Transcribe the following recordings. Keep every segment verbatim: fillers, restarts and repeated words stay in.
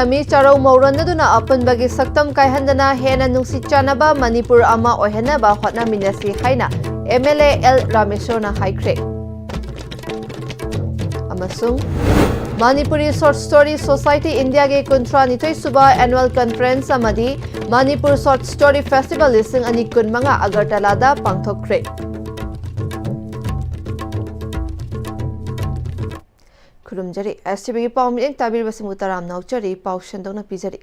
ꯃꯤ ꯆꯥꯔꯧ ꯃꯧꯔꯣꯟꯅꯗꯨꯅ ꯑꯄꯨꯟꯕꯒꯤ ꯁꯛꯇꯝ ꯀꯥꯏꯍꯟꯗꯅ ꯍꯦꯟꯅ ꯅꯨꯡꯁꯤ ꯆꯥꯟꯅꯕ ꯃꯅꯤꯄꯨꯔ ꯑꯃ ꯑꯣꯏꯍꯟꯅꯕ ꯍꯣꯠꯅꯃꯤꯟꯅꯁꯤ ꯍꯥꯏꯅ M L A L ꯔꯥꯃꯦꯁꯣꯔꯅ ꯍꯥꯏꯈ꯭ꯔꯦ꯫ ꯑꯃꯁꯨꯡ Manipuri Short Story Society India ꯒꯤ ꯀꯨꯟꯊ꯭ꯔꯥ ꯅꯤꯊꯣꯏ ꯁꯨꯕ Annual Conference ꯑꯃꯗꯤ ꯃꯅꯤꯄꯨꯔ Short Story Festival ꯂꯤꯁꯤꯡ ꯑꯅꯤ ꯀꯨꯟꯃꯉꯥ ꯑꯒꯔꯇꯂꯥꯗ ꯄꯥꯡꯊꯣꯛꯈ꯭ꯔꯦ꯫ ꯈꯨꯔꯨꯝꯖꯔꯤ꯫ S T V ꯒꯤ ꯄꯥꯎ ꯃꯤꯠꯌꯦꯡ ꯇꯥꯕꯤꯔꯤꯕꯁꯤꯡꯕꯨ ꯇꯔꯥꯝꯅ ꯑꯣꯛꯆꯔꯤ꯫ ꯄꯥꯎ ꯁꯟꯗꯣꯛꯅ ꯄꯤꯖꯔꯤ꯫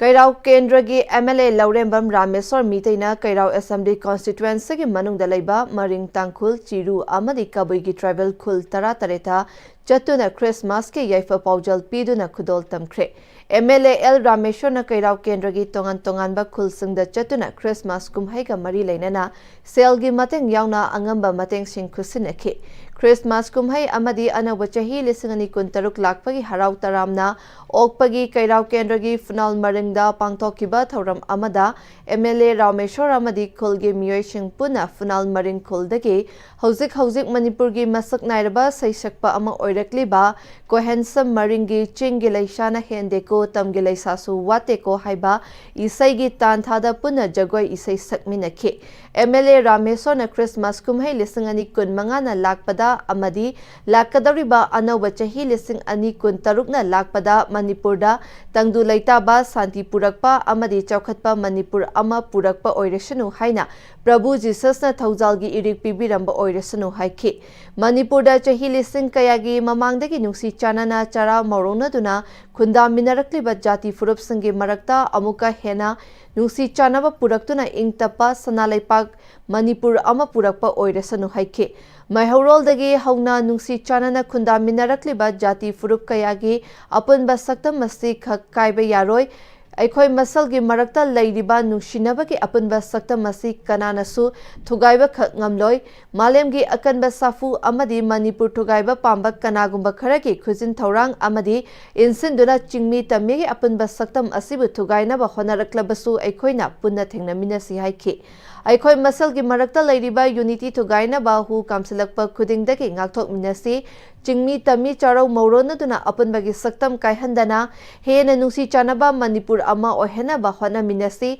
ꯀꯩꯔꯥꯎ ꯀꯦꯟꯗ꯭ꯔꯒꯤ M L A Laurembam Rameshwor ꯃꯤꯇꯩꯅ ꯀꯩꯔꯥꯎ Assembly Constituency ꯒꯤ ꯃꯅꯨꯡꯗ ꯂꯩꯕ ꯃꯔꯤꯡ ꯇꯥꯡꯈꯨꯜ, ꯆꯤꯔꯨ ꯑꯃꯗꯤ ꯀꯕꯨꯏꯒꯤ tribal ꯈꯨꯜ ꯇꯔꯥ ꯇꯔꯦꯠꯇ ꯆꯠꯇꯨꯅ Christmas ꯀꯤ ꯌꯥꯏꯐ ꯄꯥꯎꯖꯦꯜ ꯄꯤꯗꯨꯅ ꯈꯨꯗꯣꯜ ꯇꯝꯈ꯭ꯔꯦ꯫ M L A L ꯔꯥꯃꯦꯁꯣꯔꯅ ꯀꯩꯔꯥꯎ ꯀꯦꯟꯗ꯭ꯔꯒꯤ ꯇꯣꯉꯥꯟ ꯇꯣꯉꯥꯟꯕ ꯈꯨꯜꯁꯤꯡꯗ ꯆꯠꯇꯨꯅ Christmas ꯀꯨꯝꯍꯩꯒ ꯃꯔꯤ ꯂꯩꯅꯅ ꯁꯦꯜꯒꯤ ꯃꯇꯦꯡ ꯌꯥꯎꯅ ꯑꯉꯝꯕ ꯃꯇꯦꯡꯁꯤꯡ ꯈꯨꯠꯁꯤꯟꯅꯈꯤ꯫ Christmas ꯀꯨꯝꯍꯩ ꯑꯃꯗꯤ ꯑꯅꯧꯕ ꯆꯍꯤ ꯂꯤꯁꯤꯡ ꯑꯅꯤ ꯀꯨꯟꯇꯔꯨꯛ ꯂꯥꯛꯄꯒꯤ ꯍꯔꯥꯎ ꯇꯔꯥꯝꯅ ꯑꯣꯛꯄꯒꯤ ꯀꯩꯔꯥꯎ ꯀꯦꯟꯗ꯭ꯔꯒꯤ ꯐꯨꯅꯥꯜ ꯃꯔꯤꯡꯗ ꯄꯥꯡꯊꯣꯛꯈꯤꯕ ꯊꯧꯔꯝ ꯑꯃꯗ M L A ꯔꯥꯃꯦꯁꯣꯔ ꯑꯃꯗꯤ ꯈꯨꯜꯒꯤ ꯃꯤꯑꯣꯏꯁꯤꯡ ꯄꯨꯟꯅ ꯐꯨꯅꯥꯜ ꯃꯔꯤꯡ ꯈꯨꯜꯗꯒꯤ ꯍꯧꯖꯤꯛ ꯍꯧꯖꯤꯛ ꯃꯅꯤꯄꯨꯔꯒꯤ ꯃꯁꯛ ꯅꯥꯏꯔꯕ ꯁꯩꯁꯛꯄ ꯑꯃ ꯑꯣꯏꯔꯛꯂꯤꯕ ꯀꯣꯍꯦꯟꯁꯝ ꯃꯔꯤꯡꯒꯤ "ꯆꯤꯡꯒꯤ ꯂꯩꯁꯥꯅ ꯍꯦꯟꯗꯦꯀꯣ, ꯇꯝꯒꯤ ꯂꯩꯁꯥꯁꯨ ꯋꯥꯠꯇꯦꯀꯣ" ꯍꯥꯏꯕ ꯏꯁꯩꯒꯤ ꯇꯥꯟꯊꯥꯗ ꯄꯨꯟꯅ ꯖꯒꯣꯏ ꯏꯁꯩ ꯁꯛꯃꯤꯟꯅꯈꯤ꯫ M L A ꯔꯥꯃꯦꯁꯣꯔꯅ Christmas ꯀꯨꯝꯍꯩ ꯂꯤꯁꯤꯡ ꯑꯅꯤ ꯀꯨꯟꯃꯉꯥꯅ ꯂꯥꯛꯄꯗ ꯑꯃꯗꯤ ꯂꯥꯛꯀꯗꯧꯔꯤꯕ ꯑꯅꯧꯕ ꯆꯍꯤ ꯂꯤꯁꯤꯡ ꯑꯅꯤ ꯀꯨꯟꯇꯔꯨꯛꯅ ꯂꯥꯛꯄꯗ ꯃꯅꯤꯄꯨꯔꯗ ꯇꯪꯗꯨ ꯂꯩꯇꯥꯕ, ꯁꯥꯟꯇꯤ ꯄꯨꯔꯛꯄ ꯑꯃꯗꯤ ꯆꯥꯎꯈꯠꯄ ꯃꯅꯤꯄꯨꯔ ꯑꯃ ꯄꯨꯔꯛꯄ ꯑꯣꯏꯔꯁꯅꯨ ꯍꯥꯏꯅ ꯄ꯭ꯔꯚꯨ ꯖꯤꯁꯁꯅ ꯊꯧꯖꯥꯜꯒꯤ ꯏꯔꯤꯛ ꯄꯤꯕꯤꯔꯝꯕ ꯑꯣꯏꯔꯁꯅꯨ ꯍꯥꯏꯈꯤ꯫ ꯃꯅꯤꯄꯨꯔꯗ ꯆꯍꯤ ꯂꯤꯁꯤꯡ ꯀꯌꯥꯒꯤ ꯃꯃꯥꯡꯗꯒꯤ ꯅꯨꯡꯁꯤ ꯆꯥꯟꯅꯅ ꯆꯔꯥ ꯃꯧꯔꯧꯅꯗꯨꯅ ꯈꯨꯟꯗꯥꯃꯤꯟꯅꯔꯛꯂꯤꯕ ꯖꯥꯇꯤ ꯐꯨꯔꯨꯞꯁꯤꯡꯒꯤ ꯃꯔꯛꯇ ꯑꯃꯨꯛꯀ ꯍꯦꯟꯅ ꯅꯨꯡꯁꯤ ꯆꯥꯟꯅꯕ ꯄꯨꯔꯛꯇꯨꯅ ꯏꯪ ꯇꯞꯄ ꯁꯅꯥ ꯂꯩꯄꯥꯛ ꯃꯅꯤꯄꯨꯔ ꯑꯃ ꯄꯨꯔꯛꯄ ꯑꯣꯏꯔꯁꯅꯨ ꯍꯥꯏꯈꯤ꯫ ꯃꯩꯍꯧꯔꯣꯜꯗꯒꯤ ꯍꯧꯅ ꯅꯨꯡꯁꯤ ꯆꯥꯟꯅꯅ ꯈꯨꯟꯗꯥꯃꯤꯟꯅꯔꯛꯂꯤꯕ ꯖꯥꯇꯤ ꯐꯨꯔꯨꯞ ꯀꯌꯥꯒꯤ ꯑꯄꯨꯟꯕ ꯁꯛꯇꯝ ꯑꯁꯤ ꯈꯛ ꯀꯥꯏꯕ ꯌꯥꯔꯣꯏ꯫ ꯑꯩꯈꯣꯏ ꯃꯁꯦꯜꯒꯤ ꯃꯔꯛꯇ ꯂꯩꯔꯤꯕ ꯅꯨꯡꯁꯤꯅꯕꯒꯤ ꯑꯄꯨꯟꯕ ꯁꯛꯇꯝ ꯑꯁꯤ ꯀꯅꯥꯅꯁꯨ ꯊꯨꯒꯥꯏꯕ ꯈꯛ ꯉꯝꯂꯣꯏ꯫ ꯃꯥꯂꯦꯝꯒꯤ ꯑꯀꯟꯕ ꯁꯥꯐꯨ ꯑꯃꯗꯤ ꯃꯅꯤꯄꯨꯔ ꯊꯨꯒꯥꯏꯕ ꯄꯥꯝꯕ ꯀꯅꯥꯒꯨꯝꯕ ꯈꯔꯒꯤ ꯈꯨꯖꯤꯟ ꯊꯧꯔꯥꯡ ꯑꯃꯗꯤ ꯏꯟꯁꯤꯟꯗꯨꯅ ꯆꯤꯡꯃꯤ ꯇꯝꯃꯤꯒꯤ ꯑꯄꯨꯟꯕ ꯁꯛꯇꯝ ꯑꯁꯤꯕꯨ ꯊꯨꯒꯥꯏꯅꯕ ꯍꯣꯠꯅꯔꯛꯂꯕꯁꯨ ꯑꯩꯈꯣꯏꯅ ꯄꯨꯟꯅ ꯊꯦꯡꯅꯃꯤꯟꯅꯁꯤ ꯍꯥꯏꯈꯤ꯫ ꯑꯩꯈꯣꯏ ꯃꯁꯦꯜꯒꯤ ꯃꯔꯛꯇ ꯂꯩꯔꯤꯕ unity ꯊꯨꯒꯥꯏꯅꯕ ꯍꯨ ꯀꯥꯝꯁꯤꯜꯂꯛꯄ ꯈꯨꯗꯤꯡꯗꯒꯤ ꯉꯥꯛꯊꯣꯛꯃꯤꯟꯅꯁꯤ꯫ ꯆꯤꯡꯃꯤ ꯇꯝꯃꯤ ꯆꯥꯔꯧ ꯃꯧꯔꯣꯟꯅꯗꯨꯅ ꯑꯄꯨꯟꯕꯒꯤ ꯁꯛꯇꯝ ꯀꯥꯏꯍꯟꯗꯅ ꯍꯦꯟꯅ ꯅꯨꯡꯁꯤ ꯆꯥꯟꯅꯕ ꯃꯅꯤꯄꯨꯔ ꯑꯃ ꯑꯣꯏꯍꯟꯅꯕ ꯍꯣꯠꯅꯃꯤꯟꯅꯁꯤ꯫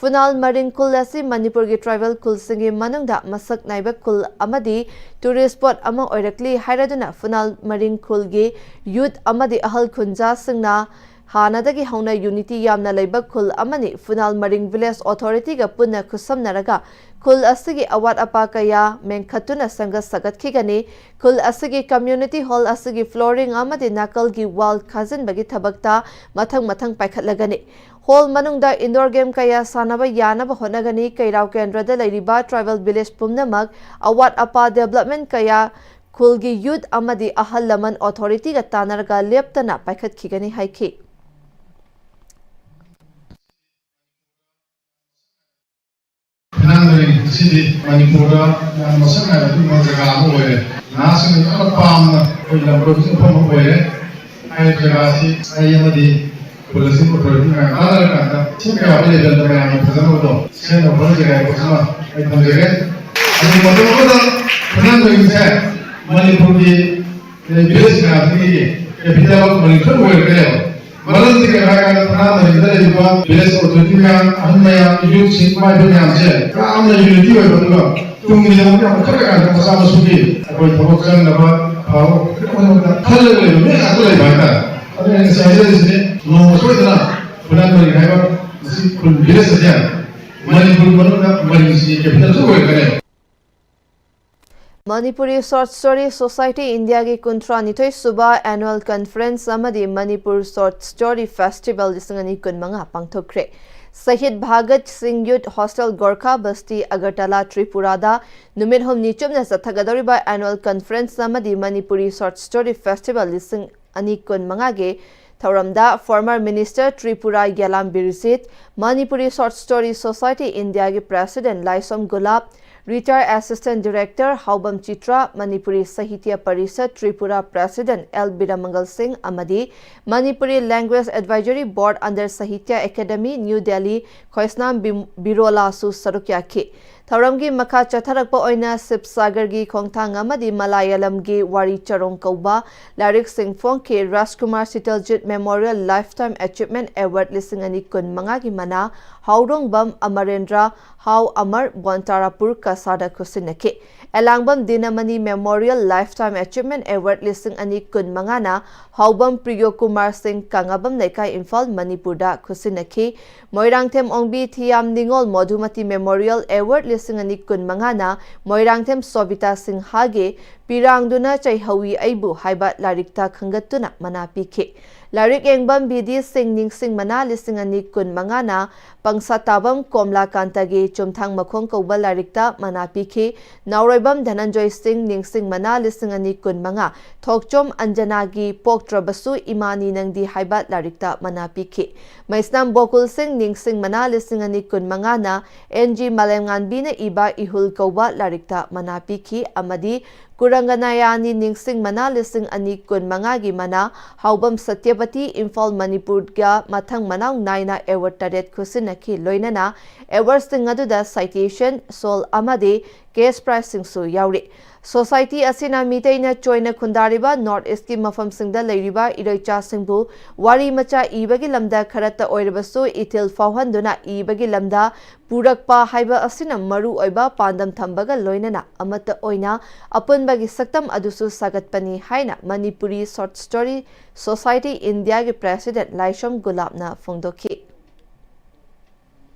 ꯐꯨꯅꯥꯜ ꯃꯔꯤꯡ ꯈꯨꯜ ꯑꯁꯤ ꯃꯅꯤꯄꯨꯔꯒꯤ tribal ꯈꯨꯜꯁꯤꯡꯒꯤ ꯃꯅꯨꯡꯗ ꯃꯁꯛ ꯅꯥꯏꯕ ꯈꯨꯜ ꯑꯃꯗꯤ tourist spot ꯑꯃ ꯑꯣꯏꯔꯛꯂꯤ ꯍꯥꯏꯔꯗꯨꯅ ꯐꯨꯅꯥꯜ ꯃꯔꯤꯡ ꯈꯨꯜꯒꯤ youth ꯑꯃꯗꯤ ꯑꯍꯜ ꯈꯨꯟꯖꯥꯁꯤꯡꯅ ꯍꯥꯟꯅꯗꯒꯤ ꯍꯧꯅ unity ꯌꯥꯝꯅ ꯂꯩꯕ ꯈꯨꯜ ꯑꯃꯅꯤ꯫ ꯐꯨꯅꯥꯜ ꯃꯔꯤꯡ village authorityꯒ ꯄꯨꯟꯅ ꯈꯨꯠꯁꯝꯅꯔꯒ ꯈꯨꯜ ꯑꯁꯤꯒꯤ ꯑꯋꯥꯠ ꯑꯄꯥ ꯀꯌꯥ ꯃꯦꯟꯈꯠꯇꯨꯅ ꯁꯦꯝꯒꯠ ꯁꯥꯒꯠꯈꯤꯒꯅꯤ꯫ ꯈꯨꯜ ꯑꯁꯤꯒꯤ community hall ꯑꯁꯤꯒꯤ flooring ꯑꯃꯗꯤ ꯅꯥꯀꯜꯒꯤ wall ꯈꯥꯖꯤꯟꯕꯒꯤ ꯊꯕꯛꯇ ꯃꯊꯪ ꯃꯊꯪ ꯄꯥꯏꯈꯠꯂꯒꯅꯤ꯫ Hall ꯃꯅꯨꯡꯗ indoor game ꯀꯌꯥ ꯁꯥꯟꯅꯕ ꯌꯥꯅꯕ ꯍꯣꯠꯅꯒꯅꯤ꯫ ꯀꯩꯔꯥꯎ ꯀꯦꯟꯗ꯭ꯔꯗ ꯂꯩꯔꯤꯕ tribal village ꯄꯨꯝꯅꯃꯛ ꯑꯋꯥꯠ ꯑꯄꯥ development ꯀꯌꯥ ꯈꯨꯜꯒꯤ youth ꯑꯃꯗꯤ ꯑꯍꯜ ꯂꯃꯟ authorityꯒ ꯇꯥꯟꯅꯔꯒ ꯂꯦꯞꯇꯅ ꯄꯥꯏꯈꯠꯈꯤꯒꯅꯤ ꯍꯥꯏꯈꯤ꯫ ꯐꯨꯅꯥꯜ ꯃꯔꯤꯡ ꯑꯁꯤꯗꯤ ꯃꯅꯤꯄꯨꯔꯗ ꯌꯥꯝꯅ ꯃꯁꯛ ꯅꯥꯏꯕ ꯑꯗꯨꯒꯨꯝꯕ ꯖꯒꯥ ꯑꯃ ꯑꯣꯏꯔꯦ꯫ ꯅꯍꯥꯁꯤꯡꯅ ꯌꯥꯝꯅ ꯄꯥꯝꯅ ꯑꯩꯈꯣꯏ ꯂꯝ ꯀꯣꯏꯕꯁꯨ ꯃꯐꯝ ꯑꯃ ꯑꯣꯏꯔꯦ꯫ ꯍꯥꯏꯔꯤꯕ ꯖꯒꯥ ꯑꯁꯤ ꯑꯩ ꯑꯃꯗꯤ ꯈꯨꯜ ꯑꯁꯤ authority ꯃꯌꯥꯝ ꯇꯥꯟꯅꯔꯀꯥꯟꯗ ꯁꯤ ꯀꯌꯥ ꯂꯩꯕꯗ ꯃꯌꯥꯝꯅ ꯐꯖꯅꯕꯗꯣ ꯁꯦꯝꯅꯕ ꯍꯣꯠꯅꯖꯒꯦ ꯍꯥꯏꯕ ꯑꯃ ꯑꯩ ꯊꯝꯖꯒꯦ꯫ ꯑꯗꯨꯒ ꯃꯇꯝ ꯑꯃꯗ ꯐꯨꯅꯥꯜ ꯃꯔꯤꯡꯁꯦ ꯃꯅꯤꯄꯨꯔꯒꯤ village ꯃꯌꯥꯝꯁꯤꯒꯤ capital of ꯃꯅꯤꯄꯨꯔ ꯑꯣꯏꯔꯛꯀꯅꯦꯕ꯫ ꯃꯔꯝꯗꯤ ꯀꯩꯅꯣ ꯍꯥꯏꯔꯀꯥꯟꯗ ꯐꯨꯅꯥꯜ ꯃꯔꯤꯡꯗ ꯂꯩꯔꯤꯕ village authority ꯃꯌꯥꯝ, ꯑꯍꯜ ꯃꯌꯥꯝ, youthꯁꯤꯡ, ꯏꯃꯥ ꯏꯕꯦꯟ ꯃꯌꯥꯝꯁꯦ ꯌꯥꯝꯅ unity ꯑꯣꯏꯕ, ꯑꯗꯨꯒ ꯇꯨꯡꯒꯤꯗꯃꯛꯇ ꯌꯥꯝ ꯈꯜꯂꯀꯥꯟꯗ ꯃꯆꯥ ꯃꯁꯨꯒꯤ ꯑꯩꯈꯣꯏ ꯊꯕꯛ ꯆꯪꯅꯕ ꯑꯐꯕ ꯈꯜꯂꯒ ꯂꯩꯕ ꯃꯤ ꯉꯥꯛꯇ ꯂꯩꯕ ꯍꯥꯏꯇꯥꯔꯦ꯫ ꯑꯗꯨꯅ ꯑꯩꯅ ꯉꯁꯤ ꯍꯥꯏꯖꯔꯤꯁꯤꯅꯤ, ꯅꯣꯡꯃ ꯁꯣꯏꯗꯅ ꯐꯨꯅꯥꯜ ꯃꯔꯤꯡ ꯍꯥꯏꯕ ꯃꯁꯤ ꯈꯨꯜ village ꯑꯁꯦ ꯃꯅꯤꯄꯨꯔ ꯃꯅꯨꯡꯗ ꯃꯔꯤꯡꯁꯤꯒꯤ capitalꯁꯨ ꯑꯣꯏꯔꯛꯀꯅꯦꯕ꯫ ꯃꯅꯤꯄꯨꯔꯤ Short Story Society Indiaꯒꯤ ꯀꯨꯟꯊ꯭ꯔꯥ ꯅꯤꯊꯣꯏ ꯁꯨꯕ annual conference ꯑꯃꯗꯤ ꯃꯅꯤꯄꯨꯔ Short Story Festival ꯂꯤꯁꯤꯡ ꯑꯅꯤ ꯀꯨꯟ ꯃꯉꯥ ꯄꯥꯡꯊꯣꯛꯈ꯭ꯔꯦ꯫ ꯁꯍꯤꯗ ꯚꯥꯒꯠ ꯁꯤꯡ Youth Hostel ꯒꯣꯔꯈꯥ ꯕꯁꯇꯤ ꯑꯒꯔꯇꯂꯥ ꯇ꯭ꯔꯤꯄꯨꯔꯥꯗ ꯅꯨꯃꯤꯠ ꯍꯨꯝꯅꯤ ꯆꯨꯞꯅ ꯆꯠꯊꯒꯗꯧꯔꯤꯕ annual conference ꯑꯃꯗꯤ ꯃꯅꯤꯄꯨꯔꯤ Short Story Festival ꯂꯤꯁꯤꯡ ꯑꯅꯤ ꯀꯨꯟ ꯃꯉꯥꯒꯤ ꯊꯧꯔꯝꯗ former minister Tripura Yelam Birjit, Manipuri Short Story Society Indiaꯒꯤ president Laisom Gulap, Retired Assistant Director Haobam Chitra, Manipuri Sahitya Parishad Tripura President L Biramangol ꯁꯤꯡ ꯑꯃꯗꯤ Manipuri Language Advisory Board under Sahitya Academy, New Delhi ꯈꯣꯏꯁꯅꯥꯝ ꯕꯤꯝ-, ꯕꯤꯔꯣꯂꯥꯁꯨ ꯁꯔꯨꯛ ꯌꯥꯈꯤ꯫ ꯊꯧꯔꯝꯒꯤ ꯃꯈꯥ ꯆꯠꯊꯔꯛꯄ ꯑꯣꯏꯅ ꯁꯤꯕꯁꯥꯒꯔꯒꯤ ꯈꯣꯡꯊꯥꯡ ꯑꯃꯗꯤ ꯃꯂꯥꯌꯥꯂꯝꯒꯤ ꯋꯥꯔꯤ ꯆꯔꯣꯡ ꯀꯧꯕ ꯂꯥꯏꯔꯤꯛꯁꯤꯡ ꯐꯣꯡꯈꯤ꯫ ꯔꯥꯖꯀꯨꯃꯥꯔ ꯁꯤꯇꯜꯖꯤꯠ Memorial Lifetime Achievement Award ꯂꯤꯁꯤꯡ ꯑꯅꯤ ꯀꯨꯟ ꯃꯉꯥꯒꯤ ꯃꯅꯥ ꯍꯥꯎꯔꯣꯡꯕꯝ ꯑꯃꯔꯦꯟꯗ꯭ꯔ, ꯍꯥꯎ ꯑꯃꯔ, ꯕꯣꯟꯇꯥꯔꯥꯄꯨꯔ ꯀꯁꯥꯗ ꯈꯨꯠꯁꯤꯟꯅꯈꯤ꯫ ꯑꯦꯂꯥꯡꯕꯝ ꯗꯤꯅꯃꯅꯤ Memorial Lifetime Achievement Award ꯂꯤꯁꯤꯡ ꯑꯅꯤ ꯀꯨꯟ ꯃꯉꯥꯅ ꯍꯥꯎꯕꯝ ꯄ꯭ꯔꯤꯌꯣ ꯀꯨꯃꯥꯔ ꯁꯤꯡ, ꯀꯪꯂꯥꯕꯝ ꯂꯩꯀꯥꯏ, ꯏꯝꯐꯥꯜ, ꯃꯅꯤꯄꯨꯔꯗ ꯈꯨꯠꯁꯤꯟꯅꯈꯤ꯫ ꯃꯣꯏꯔꯥꯡꯊꯦꯝ ꯑꯣꯡꯕꯤ ꯊꯤꯌꯥꯝ ꯅꯤꯉꯣꯜ ꯃꯣꯙꯨꯃꯇꯤ Memorial Award ꯂꯤꯁꯤꯡ ꯑꯅꯤ ꯀꯨꯟ ꯃꯉꯥꯅ ꯃꯣꯏꯔꯥꯡꯊꯦꯝ ꯁꯣꯕꯤꯇꯥ ꯁꯤꯡꯍꯒꯤ ꯄꯤꯔꯥꯡꯗꯨꯅ ꯆꯩꯍꯧꯏ ꯑꯩꯕꯨ ꯍꯥꯏꯕ ꯂꯥꯏꯔꯤꯛꯇ ꯈꯟꯒꯠꯇꯨꯅ ꯃꯅꯥ ꯄꯤꯈꯤ꯫ ꯂꯥꯏꯔꯤꯛ ꯌꯦꯡꯕꯝ ꯕꯤ ꯗꯤ ꯁꯤꯡ ꯅꯤꯡꯁꯤꯡ ꯃꯅꯥ ꯂꯤꯁꯤꯡ ꯑꯅꯤ ꯀꯨꯟ ꯃꯉꯥꯅ ꯄꯪꯁꯥꯇꯥꯕꯝ ꯀꯣꯝꯂꯥꯀꯥꯟꯇꯒꯤ ꯆꯨꯝꯊꯥꯡ ꯃꯈꯣꯡ ꯀꯧꯕ ꯂꯥꯏꯔꯤꯛꯇ ꯃꯅꯥ ꯄꯤꯈꯤ꯫ ꯅꯥꯎꯔꯣꯏꯕꯝ ꯙꯅꯟꯖꯣꯏ ꯁꯤꯡ ꯅꯤꯡꯁꯤꯡ ꯃꯅꯥ ꯂꯤꯁꯤꯡ ꯑꯅꯤ ꯀꯨꯟ ꯃꯉꯥ ꯊꯣꯛꯆꯣꯝ ꯑꯟꯖꯅꯥꯒꯤ ꯄꯣꯛꯇ꯭ꯔꯕꯁꯨ ꯏꯃꯥꯅꯤ ꯅꯪꯗꯤ ꯍꯥꯏꯕ ꯂꯥꯏꯔꯤꯛꯇ ꯃꯅꯥ ꯄꯤꯈꯤ꯫ ꯃꯩꯁꯅꯥꯝ ꯕꯣꯀꯨꯜ ꯁꯤꯡ ꯅꯤꯡꯁꯤꯡ ꯃꯅꯥ ꯂꯤꯁꯤꯡ ꯑꯅꯤ ꯀꯨꯟ ꯃꯉꯥꯅ ꯑꯦꯟ ꯖꯤ ꯃꯥꯂꯦꯝꯉꯥꯟꯕꯤꯅ ꯏꯕ ꯏꯍꯨꯜ ꯀꯧꯕ ꯂꯥꯏꯔꯤꯛꯇ ꯃꯅꯥ ꯄꯤꯈꯤ ꯑꯃꯗꯤ ꯀꯨꯔꯪꯒꯅꯥꯌꯥꯅꯤ ꯅꯤꯡꯁꯤꯡ ꯃꯅꯥ ꯂꯤꯁꯤꯡ ꯑꯅꯤ ꯀꯨꯟ ꯃꯉꯥꯒꯤ ꯃꯅꯥ ꯍꯥꯎꯕꯝ ꯁꯇ꯭ꯌꯄꯇꯤ ꯏꯝꯐꯥꯜ ꯃꯅꯤꯄꯨꯔꯒ ꯃꯊꯪ ꯃꯅꯥꯎ ꯅꯥꯏꯅ award ꯇꯔꯦꯠ ꯈꯨꯠꯁꯤꯟꯅꯈꯤ꯫ ꯂꯣꯏꯅꯅ awardꯁꯤꯡ ꯑꯗꯨꯗ citation, ꯁꯣꯜ ꯑꯃꯗꯤ cash prizeꯁꯤꯡꯁꯨ ꯌꯥꯎꯔꯤ꯫ Society ꯑꯁꯤꯅ ꯃꯤꯇꯩꯅ ꯆꯣꯏꯅ ꯈꯨꯟꯗꯥꯔꯤꯕ North Eastꯀꯤ ꯃꯐꯝꯁꯤꯡꯗ ꯂꯩꯔꯤꯕ ꯏꯔꯩꯆꯥꯁꯤꯡꯕꯨ ꯋꯥꯔꯤ ꯃꯆꯥ ꯏꯕꯒꯤ ꯂꯝꯗ ꯈꯔꯇ ꯑꯣꯏꯔꯕꯁꯨ ꯏꯊꯤꯜ ꯐꯥꯎꯍꯟꯗꯨꯅ ꯏꯕꯒꯤ ꯂꯝꯗ ꯄꯨꯔꯛꯄ ꯍꯥꯏꯕ ꯑꯁꯤꯅ ꯃꯔꯨ ꯑꯣꯏꯕ ꯄꯥꯟꯗꯝ ꯊꯝꯕꯒ ꯂꯣꯏꯅꯅ ꯑꯃꯠꯇ ꯑꯣꯏꯅ ꯑꯄꯨꯟꯕꯒꯤ ꯁꯛꯇꯝ ꯑꯗꯨꯁꯨ ꯁꯥꯒꯠꯄꯅꯤ ꯍꯥꯏꯅ ꯃꯅꯤꯄꯨꯔꯤ Short Story Society Indiaꯒꯤ President ꯂꯥꯏꯁ꯭ꯔꯝ ꯒꯨꯂꯥꯞꯅ ꯐꯣꯡꯗꯣꯛꯈꯤ꯫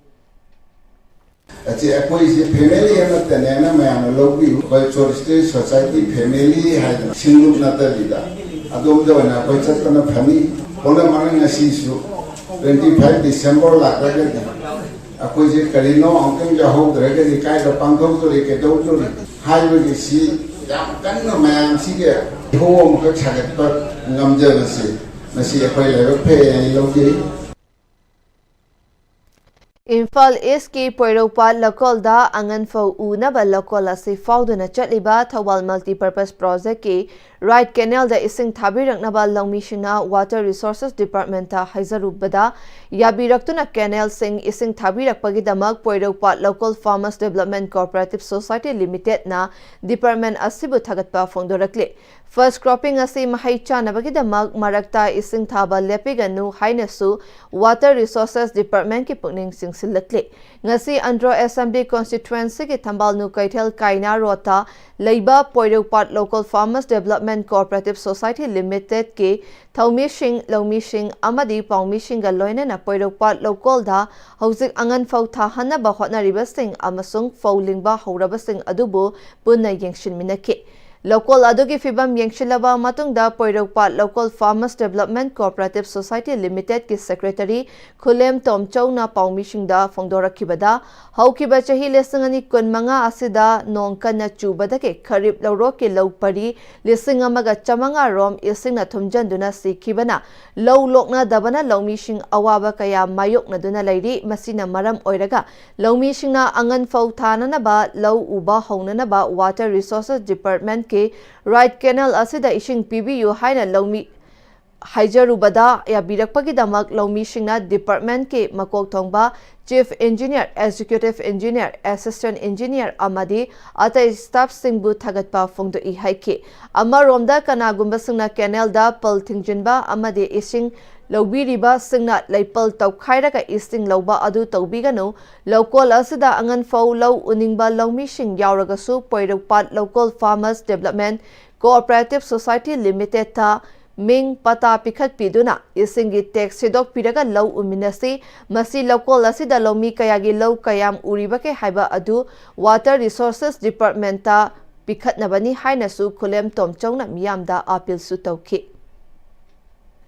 ꯑꯁꯤ ꯑꯩꯈꯣꯏꯁꯤ family ꯑꯃꯠꯇꯅꯦꯅ ꯃꯌꯥꯝꯅ ꯂꯧꯕꯤꯌꯨ꯫ ꯑꯩꯈꯣꯏ Short Story Society family ꯍꯥꯏꯗꯅ ꯁꯤꯡꯂꯨꯞ ꯅꯠꯇꯕꯤꯗ ꯑꯗꯣꯝꯗ ꯑꯣꯏꯅ ꯑꯩꯈꯣꯏ ꯆꯠꯄꯅ ꯐꯅꯤ꯫ ꯄꯨꯝꯅꯃꯛꯅ ꯉꯁꯤꯁꯨ twenty five December ꯂꯥꯛꯂꯒꯗꯤ ꯑꯩꯈꯣꯏꯁꯦ ꯀꯔꯤꯅꯣ ꯑꯃꯨꯛꯇꯪ ꯌꯥꯎꯍꯧꯗ꯭ꯔꯒꯗꯤ ꯀꯥꯏꯗ ꯄꯥꯡꯊꯣꯛꯇꯣꯔꯤ, ꯀꯩꯗꯧꯗꯣꯔꯤ ꯍꯥꯏꯕꯒꯤ ꯁꯤ ꯌꯥꯝ ꯀꯟꯅ ꯃꯌꯥꯝꯁꯤꯒꯤ ꯏꯍꯧ ꯑꯃꯈꯛ ꯁꯥꯒꯠꯄ ꯉꯝꯖꯕꯁꯦ ꯃꯁꯤ ꯑꯩꯈꯣꯏ ꯂꯥꯏꯕꯛ ꯐꯩ ꯍꯥꯏꯅ ꯂꯧꯖꯩ꯫ ꯏꯝꯐꯥꯜ ꯏꯁꯀꯤ ꯄꯣꯏꯔꯧꯄꯥꯠ ꯂꯧꯀꯣꯜꯗ ꯑꯉꯟꯐꯧ ꯎꯅꯕ ꯂꯧꯀꯣꯜ ꯑꯁꯤ ꯐꯥꯎꯗꯨꯅ ꯆꯠꯂꯤꯕ ꯊꯧꯕꯥꯜ ꯃꯜꯇꯤꯄꯔꯄꯁ ꯄ꯭ꯔꯣꯖꯦꯛꯀꯤ ꯔꯥꯏꯠ ꯀꯦꯅꯦꯜꯗ ꯏꯁꯤꯡ ꯊꯥꯕꯤꯔꯛꯅꯕ ꯂꯧꯃꯤꯁꯤꯡꯅ ꯋꯥꯇꯔ ꯔꯤꯁꯣꯔꯁꯦꯁ ꯗꯤꯄꯥꯔꯠꯃꯦꯟꯇ ꯍꯥꯏꯖꯔꯨꯕꯗ ꯌꯥꯕꯤꯔꯛꯇꯨꯅ ꯀꯦꯅꯦꯜꯁꯤꯡ ꯏꯁꯤꯡ ꯊꯥꯕꯤꯔꯛꯄꯒꯤꯗꯃꯛ Poiroupat local farmers development cooperative society ꯂꯤꯃꯤꯇꯦꯗꯅ ꯗꯤꯄꯥꯔꯠꯃꯦꯟ ꯑꯁꯤꯕꯨ ꯊꯥꯒꯠꯄ ꯐꯣꯡꯗꯣꯔꯛꯂꯤ꯫ ꯐꯥꯔꯁ ꯀ꯭ꯔꯣꯞꯄꯤꯡ ꯑꯁꯤ ꯃꯍꯩ ꯆꯥꯅꯕꯒꯤꯗꯃꯛ ꯃꯔꯛꯇ ꯏꯁꯤꯡ ꯊꯥꯕ ꯂꯦꯞꯄꯤꯒꯅꯨ ꯍꯥꯏꯅꯁꯨ ꯋꯥꯇꯔ ꯔꯤꯁꯣꯔꯁꯦꯁ ꯗꯤꯄꯥꯔꯠꯃꯦꯟꯀꯤ ꯄꯨꯛꯅꯤꯡ ꯆꯤꯡꯁꯤꯜꯂꯛꯂꯤ꯫ ꯉꯁꯤ ꯑꯟꯗ꯭ꯔꯣ ꯑꯦꯁꯦꯝꯕ꯭ꯂꯤ ꯀꯣꯟꯁꯇꯤꯇ꯭ꯋꯦꯟꯁꯤꯒꯤ ꯊꯝꯕꯥꯜꯅꯨ ꯀꯩꯊꯦꯜ ꯀꯥꯏꯅꯥ ꯔꯣꯗꯇ ꯂꯩꯕ Poiroupat local farmers development cooperative society ꯂꯤꯃꯤꯇꯦꯗꯀꯤ ꯊꯧꯃꯤꯁꯤꯡ, ꯂꯧꯃꯤꯁꯤꯡ ꯑꯃꯗꯤ ꯄꯥꯎꯃꯤꯁꯤꯡꯒ ꯂꯣꯏꯅꯅ ꯄꯣꯏꯔꯧꯄꯥꯠ ꯂꯧꯀꯣꯜꯗ ꯍꯧꯖꯤꯛ ꯑꯉꯟ ꯐꯧ ꯊꯥꯍꯟꯅꯕ ꯍꯣꯠꯅꯔꯤꯕꯁꯤꯡ ꯑꯃꯁꯨꯡ ꯐꯧ ꯂꯤꯡꯕ ꯍꯧꯔꯕꯁꯤꯡ ꯑꯗꯨꯕꯨ ꯄꯨꯟꯅ ꯌꯦꯡꯁꯤꯟꯃꯤꯟꯅꯈꯤ꯫ ꯂꯧꯀꯣꯜ ꯑꯗꯨꯒꯤ ꯐꯤꯕꯝ ꯌꯦꯡꯁꯤꯜꯂꯕ ꯃꯇꯨꯡꯗ Poiroupat local farmers development cooperative society ꯂꯤꯃꯤꯇꯦꯗꯀꯤ ꯁꯦꯀ꯭ꯔꯦꯇꯔꯤ ꯈꯨꯂꯦꯝ ꯇꯣꯝꯆꯧꯅ ꯄꯥꯎꯃꯤꯁꯤꯡꯗ ꯐꯣꯡꯗꯣꯔꯛꯈꯤꯕꯗ, ꯍꯧꯈꯤꯕ ꯆꯍꯤ ꯂꯤꯁꯤꯡ ꯑꯅꯤ ꯀꯨꯟꯃꯉꯥ ꯑꯁꯤꯗ ꯅꯣꯡ ꯀꯟꯅ ꯆꯨꯕꯗꯒꯤ ꯈꯔꯤꯞ ꯂꯧꯔꯣꯛꯀꯤ ꯂꯧ ꯄꯔꯤ ꯂꯤꯁꯤꯡ ꯑꯃꯒ ꯆꯥꯃꯉꯥ ꯔꯣꯝ ꯏꯁꯤꯡꯅ ꯊꯨꯝꯖꯤꯟꯗꯨꯅ ꯁꯤꯈꯤꯕꯅ ꯂꯧ ꯂꯣꯛꯅꯗꯕꯅ ꯂꯧꯃꯤꯁꯤꯡ ꯑꯋꯥꯕ ꯀꯌꯥ ꯃꯥꯌꯣꯛꯅꯗꯨꯅ ꯂꯩꯔꯤ꯫ ꯃꯁꯤꯅ ꯃꯔꯝ ꯑꯣꯏꯔꯒ ꯂꯧꯃꯤꯁꯤꯡꯅ ꯑꯉꯟ ꯐꯧ ꯊꯥꯅꯅꯕ, ꯂꯧ ꯎꯕ ꯍꯧꯅꯅꯕ ꯋꯥꯇꯔ ꯔꯤꯁꯣꯔꯁꯦꯁ ꯗꯤꯄꯥꯔꯠꯃꯦꯟꯀꯤ ꯔꯥꯏꯠ ꯀꯦꯅꯦꯜ ꯑꯁꯤꯗ ꯏꯁꯤꯡ ꯄꯤꯕꯤꯌꯨ ꯍꯥꯏꯅ ꯂꯧꯃꯤ ꯍꯥꯏꯖꯔꯨꯕꯗ ꯌꯥꯕꯤꯔꯛꯄꯒꯤꯗꯃꯛ ꯂꯧꯃꯤꯁꯤꯡꯅ ꯗꯤꯄꯥꯔꯠꯃꯦꯟꯀꯤ ꯃꯀꯣꯛ ꯊꯣꯡꯕ chief engineer, executive engineer, assistant engineer ꯑꯃꯗꯤ ꯑꯇꯩ ꯁ꯭ꯇꯥꯐꯁꯤꯡꯕꯨ ꯊꯥꯒꯠꯄ ꯐꯣꯡꯗꯣꯛꯏ ꯍꯥꯏꯈꯤ꯫ ꯑꯃꯔꯣꯝꯗ ꯀꯅꯥꯒꯨꯝꯕꯁꯤꯡꯅ ꯀꯦꯅꯦꯜꯗ ꯄꯜ ꯊꯤꯡꯖꯤꯟꯕ ꯑꯃꯗꯤ ꯏꯁꯤꯡ ꯂꯧꯕꯤꯔꯤꯕꯁꯤꯡꯅ ꯂꯩꯄꯜ ꯇꯧꯈꯥꯏꯔꯒ ꯏꯁꯤꯡ ꯂꯧꯕ ꯑꯗꯨ ꯇꯧꯕꯤꯒꯅꯨ꯫ ꯂꯧꯀꯣꯜ ꯑꯁꯤꯗ ꯑꯉꯟ ꯐꯧ ꯂꯧ ꯎꯅꯤꯡꯕ ꯂꯧꯃꯤꯁꯤꯡ ꯌꯥꯎꯔꯒꯁꯨ ꯄꯣꯏꯔꯧꯄꯥꯠ local farmers development cooperative society ꯂꯤꯃꯤꯇꯦꯗꯇ ꯃꯤꯡ ꯄꯇꯥ ꯄꯤꯈꯠꯄꯤꯗꯨꯅ ꯏꯁꯤꯡꯒꯤ ꯇꯦꯛꯁ ꯊꯤꯗꯣꯛꯄꯤꯔꯒ ꯂꯧ ꯎꯃꯤꯟꯅꯁꯤ꯫ ꯃꯁꯤ ꯂꯧꯀꯣꯜ ꯑꯁꯤꯗ ꯂꯧꯃꯤ ꯀꯌꯥꯒꯤ ꯂꯧ ꯀꯌꯥꯝ ꯎꯔꯤꯕꯒꯦ ꯍꯥꯏꯕ ꯑꯗꯨ ꯋꯥꯇꯔ ꯔꯤꯁꯣꯔꯁꯦꯁ ꯗꯤꯄꯥꯔꯠꯃꯦꯟꯇ ꯄꯤꯈꯠꯅꯕꯅꯤ ꯍꯥꯏꯅꯁꯨ ꯈꯨꯂꯦꯝ ꯇꯣꯝꯆꯧꯅ ꯃꯤꯌꯥꯝꯗ ꯑꯥꯄꯤꯜꯁꯨ ꯇꯧꯈꯤ꯫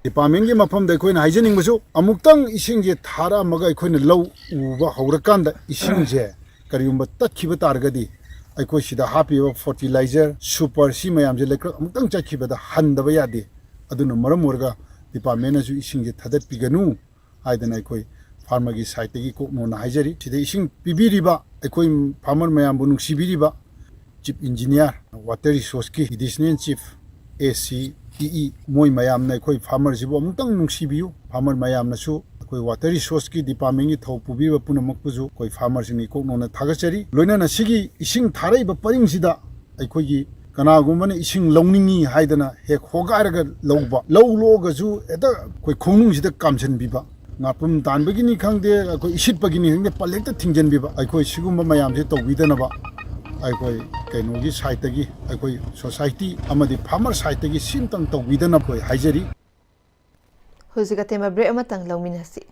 ꯗꯤꯄꯥꯔꯠꯃꯦꯟꯒꯤ ꯃꯐꯝꯗ ꯑꯩꯈꯣꯏꯅ ꯍꯥꯏꯖꯅꯤꯡꯕꯁꯨ, ꯑꯃꯨꯛꯇꯪ ꯏꯁꯤꯡꯁꯦ ꯊꯥꯔꯛꯑꯝꯃꯒ ꯑꯩꯈꯣꯏꯅ ꯂꯧ ꯎꯕ ꯍꯧꯔꯀꯥꯟꯗ ꯏꯁꯤꯡꯁꯦ ꯀꯔꯤꯒꯨꯝꯕ ꯇꯠꯈꯤꯕ ꯇꯥꯔꯒꯗꯤ, ꯑꯩꯈꯣꯏ ꯁꯤꯗ ꯍꯥꯞꯄꯤꯕ ꯐꯔꯇꯤꯂꯥꯏꯖꯔ, ꯁꯨꯄꯔ, ꯁꯤ ꯃꯌꯥꯝꯁꯦ ꯂꯩꯀ꯭ꯔꯛ ꯑꯃꯨꯛꯇꯪ ꯆꯠꯈꯤꯕꯗ ꯍꯟꯗꯕ ꯌꯥꯗꯦ꯫ ꯑꯗꯨꯅ ꯃꯔꯝ ꯑꯣꯏꯔꯒ ꯗꯤꯄꯥꯔꯠꯃꯦꯟꯅꯁꯨ ꯏꯁꯤꯡꯁꯦ ꯊꯥꯗꯠꯄꯤꯒꯅꯨ ꯍꯥꯏꯗꯅ ꯑꯩꯈꯣꯏ ꯐꯥꯔꯃꯔꯒꯤ ꯁꯥꯏꯠꯇꯒꯤ ꯀꯣꯛꯅꯣꯅ ꯍꯥꯏꯖꯔꯤ꯫ ꯁꯤꯗ ꯏꯁꯤꯡ ꯄꯤꯕꯤꯔꯤꯕ ꯑꯩꯈꯣꯏ ꯐꯥꯔꯃꯔ ꯃꯌꯥꯝꯕꯨ ꯅꯨꯡꯁꯤꯕꯤꯔꯤꯕ ꯆꯤꯐ ꯏꯟꯖꯤꯅꯤꯌꯥꯔ, ꯋꯥꯇꯔ ꯔꯤꯁꯣꯔꯁꯀꯤ additional chief, A C E E, ꯃꯣꯏ ꯃꯌꯥꯝꯅ ꯑꯩꯈꯣꯏ ꯐꯥꯔꯃꯔꯁꯤꯕꯨ ꯑꯃꯨꯛꯇꯪ ꯅꯨꯡꯁꯤꯕꯤꯌꯨ꯫ ꯐꯥꯔꯃꯔ ꯃꯌꯥꯝꯅꯁꯨ ꯑꯩꯈꯣꯏ ꯋꯥꯇꯔ ꯔꯤꯁꯣꯔꯁꯀꯤ ꯗꯤꯄꯥꯔꯠꯃꯦꯟꯒꯤ ꯊꯧ ꯄꯨꯕꯤꯕ ꯄꯨꯝꯅꯃꯛꯄꯨꯁꯨ ꯑꯩꯈꯣꯏ ꯐꯥꯔꯃꯔꯁꯤꯡꯒꯤ ꯀꯣꯛꯅꯣꯅ ꯊꯥꯒꯠꯆꯔꯤ꯫ ꯂꯣꯏꯅꯅ ꯁꯤꯒꯤ ꯏꯁꯤꯡ ꯊꯥꯔꯛꯏꯕ ꯄꯔꯤꯡꯁꯤꯗ ꯑꯩꯈꯣꯏꯒꯤ ꯀꯅꯥꯒꯨꯝꯕꯅ ꯏꯁꯤꯡ ꯂꯧꯅꯤꯡꯉꯤ ꯍꯥꯏꯗꯅ ꯍꯦꯛ ꯍꯣꯒꯥꯏꯔꯒ ꯂꯧꯕ, ꯂꯧ ꯂꯣꯛꯑꯒꯁꯨ ꯍꯦꯛꯇ ꯑꯩꯈꯣꯏ ꯈꯣꯡꯅꯨꯡꯁꯤꯗ ꯀꯥꯝꯁꯤꯟꯕꯤꯕ, ꯉꯥꯄ꯭ꯔꯨꯝ ꯇꯥꯟꯕꯒꯤꯅꯤ ꯈꯪꯗꯦ, ꯑꯩꯈꯣꯏ ꯏꯁꯤꯠꯄꯒꯤꯅꯤ ꯈꯪꯗꯦ, ꯄꯜ ꯍꯦꯛꯇ ꯊꯤꯡꯖꯤꯟꯕꯤꯕ꯫ ꯑꯩꯈꯣꯏ ꯁꯤꯒꯨꯝꯕ ꯃꯌꯥꯝꯁꯦ ꯇꯧꯕꯤꯗꯅꯕ ꯑꯩꯈꯣꯏ ꯀꯩꯅꯣꯒꯤ ꯁꯥꯏꯠꯇꯒꯤ, ꯑꯩꯈꯣꯏ ꯁꯣꯁꯥꯏꯇꯤ ꯑꯃꯗꯤ ꯐꯥꯔꯃꯔ ꯁꯥꯏꯠꯇꯒꯤ ꯁꯤꯝꯇꯪ ꯇꯧꯕꯤꯗꯅꯕ ꯑꯩꯈꯣꯏ ꯍꯥꯏꯖꯔꯤ꯫ ꯍꯧꯖꯤꯛ ꯑꯇꯦꯟꯕ ꯕ꯭ꯔꯦꯛ ꯑꯃꯇꯪ ꯂꯧꯃꯤꯟꯅꯁꯤ꯫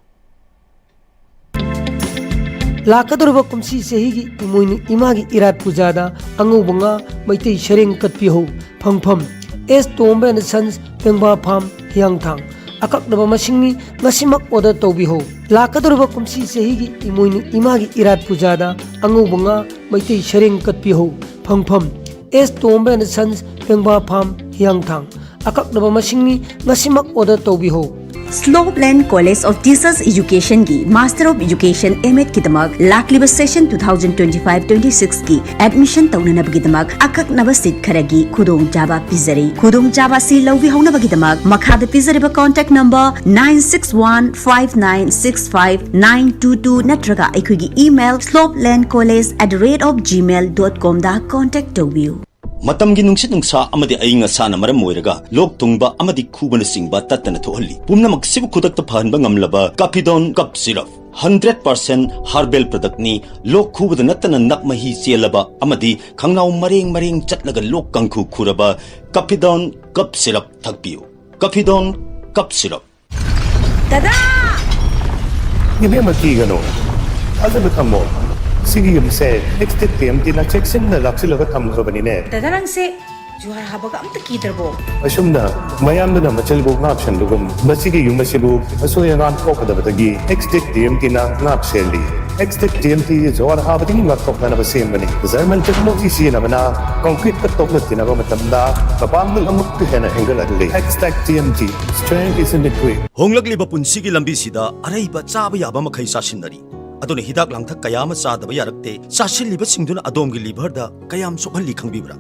ꯂꯥꯛꯀꯗꯧꯔꯤꯕ ꯀꯨꯝꯁꯤ ꯆꯍꯤꯒꯤ ꯏꯃꯣꯏꯅꯨ ꯏꯃꯥꯒꯤ ꯏꯔꯥꯠ ꯄꯨꯖꯥꯗ ꯑꯉꯧꯕ ꯉꯥ ꯃꯩꯇꯩ ꯁꯔꯦꯡ ꯀꯠꯄꯤꯍꯧ꯫ ꯐꯪꯐꯝ: ꯑꯦꯁ ꯇꯣꯝꯕ ꯑꯦꯟ ꯁꯟꯁ, ꯄꯦꯡꯕꯥ ꯐꯥꯝ, ꯍꯤꯌꯥꯡꯊꯥꯡ꯫ ꯑꯀꯛꯅꯕ ꯃꯁꯤꯡꯅꯤ, ꯉꯁꯤꯃꯛ ꯑꯣꯔꯗꯔ ꯇꯧꯕꯤꯍꯧ꯫ ꯂꯥꯛꯀꯗꯧꯔꯤꯕ ꯀꯨꯝꯁꯤ ꯆꯍꯤꯒꯤ ꯏꯃꯣꯏꯅꯨ ꯏꯃꯥꯒꯤ ꯏꯔꯥꯠ ꯄꯨꯖꯥꯗ ꯑꯉꯧꯕ ꯉꯥ ꯃꯩꯇꯩ ꯁꯔꯦꯡ ꯀꯠꯄꯤꯍꯧ꯫ ꯐꯪꯐꯝ: ꯑꯦꯁ ꯇꯣꯝꯕ ꯑꯦꯟ ꯁꯟꯁ, ꯄꯦꯡꯕꯥ ꯐꯥꯝ, ꯍꯤꯌꯥꯡꯊꯥꯡ꯫ ꯑꯀꯛꯅꯕ ꯃꯁꯤꯡꯅꯤ, ꯉꯁꯤꯃꯛ ꯑꯣꯔꯗꯔ ꯇꯧꯕꯤꯍꯧ꯫ Slopeland College of Teachers Educationꯒꯤ Master of Education M.Edꯀꯤꯗꯃꯛ ꯂꯥꯛꯂꯤꯕ session two thousand twenty five twenty sixꯀꯤ admission ꯇꯧꯅꯅꯕꯒꯤꯗꯃꯛ ꯑꯀꯛꯅꯕ seat ꯈꯔꯒꯤ ꯈꯨꯗꯣꯡꯆꯥꯕ ꯄꯤꯖꯔꯤ꯫ ꯈꯨꯗꯣꯡꯆꯥꯕ ꯑꯁꯤ ꯂꯧꯕꯤꯍꯧꯅꯕꯒꯤꯗꯃꯛ ꯃꯈꯥꯗ ꯄꯤꯖꯔꯤꯕ contact number nine six one five nine six five nine two two ꯅꯠꯇ꯭ꯔꯒ ꯑꯩꯈꯣꯏꯒꯤ email slopelandcollege at the rate of gmail dot comꯗ contact ꯇꯧꯕꯤꯌꯨ꯫ ꯃꯇꯝꯒꯤ ꯅꯨꯡꯁꯤꯠ ꯅꯨꯡꯁꯥ ꯑꯃꯗꯤ ꯑꯏꯪ ꯑꯁꯥꯅ ꯃꯔꯝ ꯑꯣꯏꯔꯒ ꯂꯣꯛ ꯊꯨꯡꯕ ꯑꯃꯗꯤ ꯈꯨꯕꯅꯆꯤꯡꯕ ꯇꯠꯇꯅ ꯊꯣꯛꯍꯜꯂꯤ꯫ ꯄꯨꯝꯅꯃꯛꯁꯤꯕꯨ ꯈꯨꯗꯛꯇ ꯐꯍꯟꯕ ꯉꯝꯂꯕ Cappidone Cough Syrup, hundred percent herbal productꯅꯤ꯫ ꯂꯣꯛ ꯈꯨꯕꯗ ꯅꯠꯇꯅ ꯅꯞ ꯃꯍꯤ ꯆꯦꯜꯂꯕ ꯑꯃꯗꯤ ꯈꯪꯅꯥꯎ ꯃꯔꯦꯡ ꯃꯔꯦꯡ ꯆꯠꯂꯒ ꯂꯣꯛ ꯀꯥꯡꯈꯨ ꯈꯨꯔꯕ Cappidone Cough Syrup ꯊꯛꯄꯤꯌꯨ꯫ Cappidone Cough Syrup꯫ ꯗꯗꯥ! ꯏꯕꯦꯝꯃ, ꯀꯤꯒꯅꯨ, ꯊꯥꯖꯕ ꯊꯝꯃꯣ꯫ ꯁꯤꯒꯤ ꯌꯨꯝꯁꯦ ꯑꯦꯛꯁꯇꯦꯠ ꯄꯤ ꯑꯦꯝ ꯇꯤꯅ ꯆꯦꯛꯁꯤꯟꯅ ꯂꯥꯛꯁꯤꯜꯂꯒ ꯊꯝꯈ꯭ꯔꯕꯅꯤꯅꯦ꯫ ꯗꯗꯥ, ꯅꯪꯁꯦ ꯖꯨꯍꯥꯔ ꯍꯥꯕꯒ ꯑꯝꯇ ꯀꯤꯗ꯭ꯔꯕꯣ? ꯑꯁꯨꯝꯅ ꯃꯌꯥꯝꯗꯨꯅ ꯃꯆꯜꯕꯨ ꯉꯥꯛ ꯁꯦꯟꯕꯒꯨꯝ ꯃꯁꯤꯒꯤ ꯌꯨꯝ ꯑꯁꯤꯕꯨ ꯑꯁꯣꯏ ꯑꯉꯥꯝ ꯊꯣꯛꯀꯗꯕꯗꯒꯤ ꯑꯦꯛꯁꯇꯦꯛ ꯇꯤ ꯑꯦꯝ ꯇꯤꯅ ꯉꯥꯛ ꯁꯦꯜꯂꯤ꯫ ꯑꯦꯛꯁꯇꯦꯛ ꯇꯤ ꯑꯦꯝ ꯇꯤ ꯖꯨꯍꯥꯔ ꯍꯥꯕꯗꯒꯤ ꯉꯥꯛꯊꯣꯛꯅꯅꯕ ꯁꯦꯝꯕꯅꯤ꯫ ꯖꯔꯃꯟ ꯇꯦꯛꯅꯣꯂꯣꯖꯤ ꯁꯤꯖꯤꯟꯅꯕꯅ ꯀꯪꯀ꯭ꯔꯤꯠꯀ ꯇꯣꯛꯅ ꯇꯤꯟꯅꯕ ꯃꯇꯝꯗ ꯃꯄꯥꯡꯒꯜ ꯑꯃꯨꯛꯀ ꯍꯦꯟꯅ ꯍꯦꯟꯒꯠꯍꯜꯂꯤ꯫ Extech T M T, strength is in the grit. ꯍꯣꯡꯂꯛꯂꯤꯕ ꯄꯨꯟꯁꯤꯒꯤ ꯂꯝꯕꯤꯁꯤꯗ ꯑꯔꯩꯕ ꯆꯥꯕ ꯌꯥꯕ ꯃꯈꯩ ꯆꯥꯁꯤꯟꯅꯔꯤ꯫ ꯑꯗꯨꯅ ꯍꯤꯗꯥꯛ ꯂꯥꯡꯊꯛ ꯀꯌꯥ ꯑꯃ ꯆꯥꯗꯕ ꯌꯥꯔꯛꯇꯦ꯫ ꯆꯥꯁꯤꯜꯂꯤꯕꯁꯤꯡꯗꯨꯅ ꯑꯗꯣꯝꯒꯤ ꯂꯤꯚꯔꯗ ꯀꯌꯥꯝ ꯁꯣꯛꯍꯜꯂꯤ ꯈꯪꯕꯤꯕ꯭ꯔꯥ?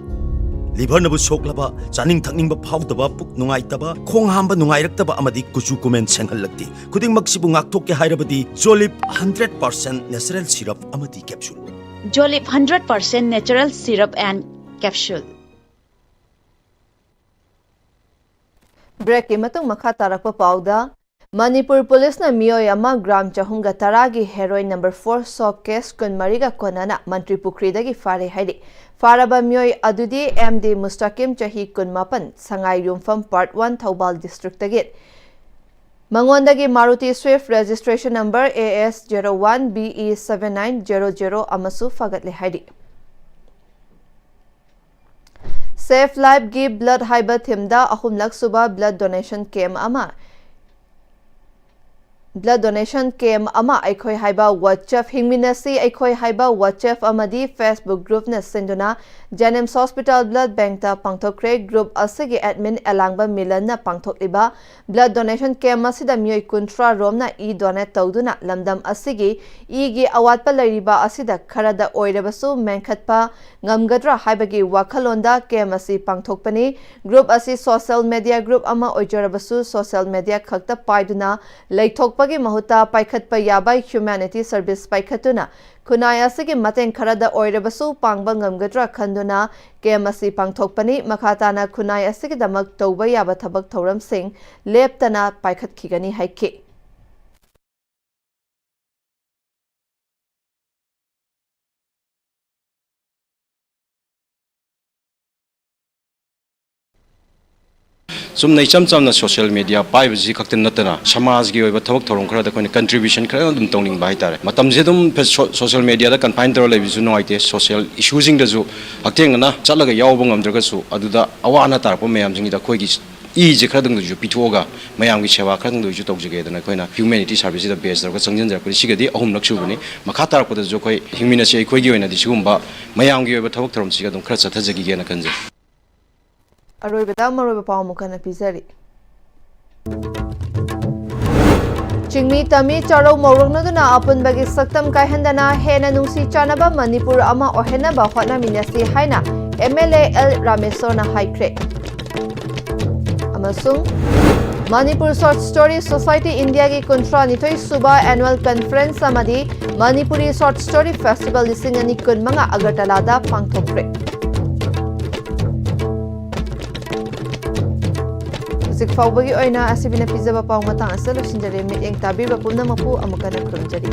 ꯂꯤꯚꯔꯅꯕꯨ ꯁꯣꯛꯂꯕ, ꯆꯥꯅꯤꯡ ꯊꯛꯅꯤꯡꯕ ꯐꯥꯎꯗꯕ, ꯄꯨꯛ ꯅꯨꯡꯉꯥꯏꯇꯕ, ꯈꯣꯡ ꯍꯥꯝꯕ ꯅꯨꯡꯉꯥꯏꯔꯛꯇꯕ ꯑꯃꯗꯤ ꯀꯨꯆꯨ ꯀꯨꯃꯦꯟ ꯁꯦꯡꯍꯜꯂꯛꯇꯦ꯫ ꯈꯨꯗꯤꯡꯃꯛꯁꯤꯕꯨ ꯉꯥꯛꯊꯣꯛꯀꯦ ꯍꯥꯏꯔꯕꯗꯤ ꯖꯣꯂꯤꯞ ꯍꯟꯗ꯭ꯔꯦꯠ ꯄꯥꯔꯁꯦꯟ ꯅꯦꯆꯔꯦꯜ ꯁꯤꯔꯞ ꯑꯃꯗꯤ capsule. Jolip hundred percent natural syrup and capsule. ꯕ꯭ꯔꯦꯛꯀꯤ ꯃꯇꯨꯡ ꯃꯈꯥ ꯇꯥꯔꯛꯄ ꯄꯥꯎꯗ, ꯃꯅꯤꯄꯨꯔ ꯄꯨꯂꯤꯁꯅ ꯃꯤꯑꯣꯏ ꯑꯃ ꯒ꯭ꯔꯥꯝ ꯆꯍꯨꯝꯒ ꯇꯔꯥꯒꯤ heroin number four soap case ꯀꯨꯟꯃꯔꯤꯒ ꯀꯣꯟꯅꯅ ꯃꯟꯇ꯭ꯔꯤ ꯄꯨꯈ꯭ꯔꯤꯗꯒꯤ ꯐꯥꯔꯦ ꯍꯥꯏꯔꯤ꯫ ꯐꯥꯔꯕ ꯃꯤꯑꯣꯏ ꯑꯗꯨꯗꯤ ꯑꯦꯝ ꯗꯤ ꯃꯨꯁꯇꯥꯀꯤꯝ, ꯆꯍꯤ ꯀꯨꯟꯃꯥꯄꯟ, ꯁꯉꯥꯏ ꯌꯨꯝꯐꯝ, ꯄꯥꯔꯠ ꯋꯥꯟ, ꯊꯧꯕꯥꯜ ꯗꯤꯁꯇ꯭ꯔꯤꯛꯇꯒꯤ꯫ ꯃꯉꯣꯟꯗꯒꯤ Maruti Swift registration number A S zero one B E seven nine zero zero ꯑꯃꯁꯨ ꯐꯥꯒꯠꯂꯦ ꯍꯥꯏꯔꯤ꯫ ꯁꯦꯐ ꯂꯥꯏꯐꯀꯤ ꯕ꯭ꯂꯗ ꯍꯥꯏꯕ ꯊꯤꯝꯗ ꯑꯍꯨꯝꯂꯛ ꯁꯨꯕ ꯕ꯭ꯂꯗ ꯗꯣꯅꯦꯁꯟ ꯀꯦꯝ ꯑꯃ ꯕ꯭ꯂꯗ ꯗꯣꯅꯦꯁꯟ ꯀꯦꯝ ꯑꯃ ꯑꯩꯈꯣꯏ ꯍꯥꯏꯕ ꯋꯥꯆꯦꯞ, ꯍꯤꯡꯃꯤꯟꯅꯁꯤ ꯑꯩꯈꯣꯏ ꯍꯥꯏꯕ ꯋꯥꯆꯦꯞ ꯑꯃꯗꯤ ꯐꯦꯁꯕꯨꯛ ꯒ꯭ꯔꯨꯞꯅ ꯁꯤꯟꯗꯨꯅ ꯖꯦꯅꯤꯝꯁ ꯍꯣꯁꯄꯤꯇꯥꯜ ꯕ꯭ꯂꯗ ꯕꯦꯡꯛꯇ ꯄꯥꯡꯊꯣꯛꯈ꯭ꯔꯦ꯫ ꯒ꯭ꯔꯨꯞ ꯑꯁꯤꯒꯤ ꯑꯦꯗꯃꯤꯟ ꯑꯦꯂꯥꯡꯕ ꯃꯤꯂꯟꯅ ꯄꯥꯡꯊꯣꯛꯂꯤꯕ ꯕ꯭ꯂꯗ ꯗꯣꯅꯦꯁꯟ ꯀꯦꯝ ꯑꯁꯤꯗ ꯃꯤꯑꯣꯏ ꯀꯨꯟꯊ꯭ꯔꯥ ꯔꯣꯝꯅ ꯏ ꯗꯣꯅꯦꯠ ꯇꯧꯗꯨꯅ ꯂꯝꯗꯝ ꯑꯁꯤꯒꯤ ꯏꯒꯤ ꯑꯋꯥꯠꯄ ꯂꯩꯔꯤꯕ ꯑꯁꯤꯗ ꯈꯔꯗ ꯑꯣꯏꯔꯕꯁꯨ ꯃꯦꯟꯈꯠꯄ ꯉꯝꯒꯗ꯭ꯔꯥ ꯍꯥꯏꯕꯒꯤ ꯋꯥꯈꯜꯂꯣꯟꯗ ꯀꯦꯝ ꯑꯁꯤ ꯄꯥꯡꯊꯣꯛꯄꯅꯤ꯫ ꯒ꯭ꯔꯨꯞ ꯑꯁꯤ ꯁꯣꯁꯤꯌꯦꯜ ꯃꯦꯗꯤꯌꯥ ꯒ꯭ꯔꯨꯞ ꯑꯃ ꯑꯣꯏꯖꯔꯕꯁꯨ, ꯁꯣꯁꯤꯌꯦꯜ ꯃꯦꯗꯤꯌꯥ ꯈꯛꯇ ꯄꯥꯏꯗꯨꯅ ꯂꯩꯊꯣꯛꯄꯒꯤ ꯃꯍꯨꯠꯇ ꯄꯥꯏꯈꯠꯄ ꯌꯥꯕ ꯍ꯭ꯌꯨꯃꯦꯅꯤꯇꯤ ꯁꯔꯚꯤꯁ ꯄꯥꯏꯈꯠꯇꯨꯅ ꯈꯨꯟꯅꯥꯏ ꯑꯁꯤꯒꯤ ꯃꯇꯦꯡ ꯈꯔꯗ ꯑꯣꯏꯔꯕꯁꯨ ꯄꯥꯡꯕ ꯉꯝꯒꯗ꯭ꯔꯥ ꯈꯟꯗꯨꯅ ꯀꯦꯝ ꯑꯁꯤ ꯄꯥꯡꯊꯣꯛꯄꯅꯤ꯫ ꯃꯈꯥ ꯇꯥꯅ ꯈꯨꯟꯅꯥꯏ ꯑꯁꯤꯒꯤꯗꯃꯛ ꯇꯧꯕ ꯌꯥꯕ ꯊꯕꯛ ꯊꯧꯔꯝꯁꯤꯡ ꯂꯦꯞꯇꯅ ꯄꯥꯏꯈꯠꯈꯤꯒꯅꯤ ꯍꯥꯏꯈꯤ꯫ ꯆꯨꯝꯅ ꯏꯆꯝ ꯆꯝꯅ ꯁꯣꯁꯤꯌꯦꯜ ꯃꯦꯗꯤꯌꯥ ꯄꯥꯏꯕꯁꯤ ꯈꯛꯇ ꯅꯠꯇꯅ ꯁꯃꯥꯖꯒꯤ ꯑꯣꯏꯕ ꯊꯕꯛ ꯊꯧꯔꯝ ꯈꯔꯗ ꯑꯩꯈꯣꯏꯅ ꯀꯟꯇ꯭ꯔꯤꯕ꯭ꯌꯨꯁꯟ ꯈꯔ ꯑꯗꯨꯝ ꯇꯧꯅꯤꯡꯕ ꯍꯥꯏꯇꯥꯔꯦ꯫ ꯃꯇꯝꯁꯦ ꯑꯗꯨꯝ ꯁꯣꯁꯤꯌꯦꯜ ꯃꯦꯗꯤꯌꯥꯗ ꯀꯟꯐꯥꯏꯟ ꯇꯧꯔ ꯂꯩꯕꯁꯨ ꯅꯨꯡꯉꯥꯏꯇꯦ꯫ ꯁꯣꯁꯤꯌꯦꯜ ꯏꯁꯨꯁꯤꯡꯗꯁꯨ ꯍꯛꯊꯦꯡꯅꯅ ꯆꯠꯂꯒ ꯌꯥꯎꯕ ꯉꯝꯗ꯭ꯔꯒꯁꯨ, ꯑꯗꯨꯗ ꯑꯋꯥ ꯑꯅꯥ ꯇꯥꯔꯛꯄ ꯃꯌꯥꯝꯁꯤꯡꯒꯤꯗ ꯑꯩꯈꯣꯏꯒꯤ ꯏꯁꯦ ꯈꯔꯗꯪꯗꯁꯨ ꯄꯤꯊꯣꯛꯑꯒ ꯃꯌꯥꯝꯒꯤ ꯁꯦꯕꯥ ꯈꯔꯗꯪꯗꯁꯨ ꯇꯧꯖꯒꯦꯗꯅ ꯑꯩꯈꯣꯏꯅ ꯍ꯭ꯌꯨꯃꯦꯅꯤꯇꯤ ꯁꯥꯔꯚꯤꯁꯁꯤꯗ ꯕꯦꯖ ꯇꯧꯔꯒ ꯆꯪꯁꯤꯟꯖꯔꯛꯄꯅꯤ꯫ ꯁꯤꯒꯗꯤ ꯑꯍꯨꯝꯂꯛ ꯁꯨꯕꯅꯤ꯫ ꯃꯈꯥ ꯇꯥꯔꯛꯄꯗꯁꯨ ꯑꯩꯈꯣꯏ ꯍꯤꯡꯃꯤꯟꯅꯁꯤ ꯑꯩꯈꯣꯏꯒꯤ ꯑꯣꯏꯅꯗꯤ ꯁꯤꯒꯨꯝꯕ ꯃꯌꯥꯝꯒꯤ ꯑꯣꯏꯕ ꯊꯕꯛ ꯊꯧꯔꯝꯁꯤꯒ ꯑꯗꯨꯝ ꯈꯔ ꯆꯠꯊꯖꯈꯤꯒꯦꯅ ꯈꯟꯖꯩ꯫ ꯑꯔꯣꯏꯕꯗ ꯃꯔꯨꯑꯣꯏꯕ ꯄꯥꯎ ꯑꯃꯨꯛ ꯍꯟꯅ ꯄꯤꯖꯔꯤ꯫ ꯆꯤꯡꯃꯤ ꯇꯝꯃꯤ ꯆꯥꯔꯧ ꯃꯧꯔꯨꯛꯅꯗꯨꯅ ꯑꯄꯨꯟꯕꯒꯤ ꯁꯛꯇꯝ ꯀꯥꯏꯍꯟꯗꯅ ꯍꯦꯟꯅ ꯅꯨꯡꯁꯤ ꯆꯥꯟꯅꯕ ꯃꯅꯤꯄꯨꯔ ꯑꯃ ꯑꯣꯏꯍꯟꯅꯕ ꯍꯣꯠꯅꯃꯤꯟꯅꯁꯤ ꯍꯥꯏꯅ ꯑꯦꯝ ꯑꯦꯜ ꯑꯦ ꯑꯦꯜ ꯔꯥꯃꯦꯁꯣꯔꯅ ꯍꯥꯏꯈ꯭ꯔꯦ꯫ ꯑꯃꯁꯨꯡ ꯃꯅꯤꯄꯨꯔ ꯁꯣꯔꯠ ꯁ꯭ꯇꯣꯔꯤ ꯁꯣꯁꯥꯏꯇꯤ ꯏꯟꯗꯤꯌꯥꯒꯤ ꯀꯨꯟꯊ꯭ꯔꯥ ꯅꯤꯊꯣꯏ ꯁꯨꯕ ꯑꯦꯅꯨꯋꯦꯜ ꯀꯟꯐꯔꯦꯟꯁ ꯑꯃꯗꯤ ꯃꯅꯤꯄꯨꯔꯤ ꯁꯣꯔꯠ ꯁ꯭ꯇꯣꯔꯤ ꯐꯦꯁꯇꯤꯚꯦꯜ ꯂꯤꯁꯤꯡ ꯑꯅꯤ ꯀꯨꯟꯃꯉꯥ ꯑꯒꯔꯇꯂꯥꯗ ꯄꯥꯡꯊꯣꯛꯈ꯭ꯔꯦ꯫ ꯍꯧꯖꯤꯛ ꯐꯥꯎꯕꯒꯤ ꯑꯣꯏꯅ ꯑꯁꯤꯕꯤꯅ ꯄꯤꯖꯕ ꯄꯥꯎ ꯃꯇꯥꯡ ꯑꯁꯤꯗ ꯂꯣꯏꯁꯤꯟꯖꯔꯦ꯫ ꯃꯤꯠꯌꯦꯡ ꯇꯥꯕꯤꯕ ꯄꯨꯝꯅꯃꯛꯄꯨ ꯑꯃꯨꯛ ꯍꯟꯅ ꯈꯨꯔꯨꯝꯖꯔꯤ꯫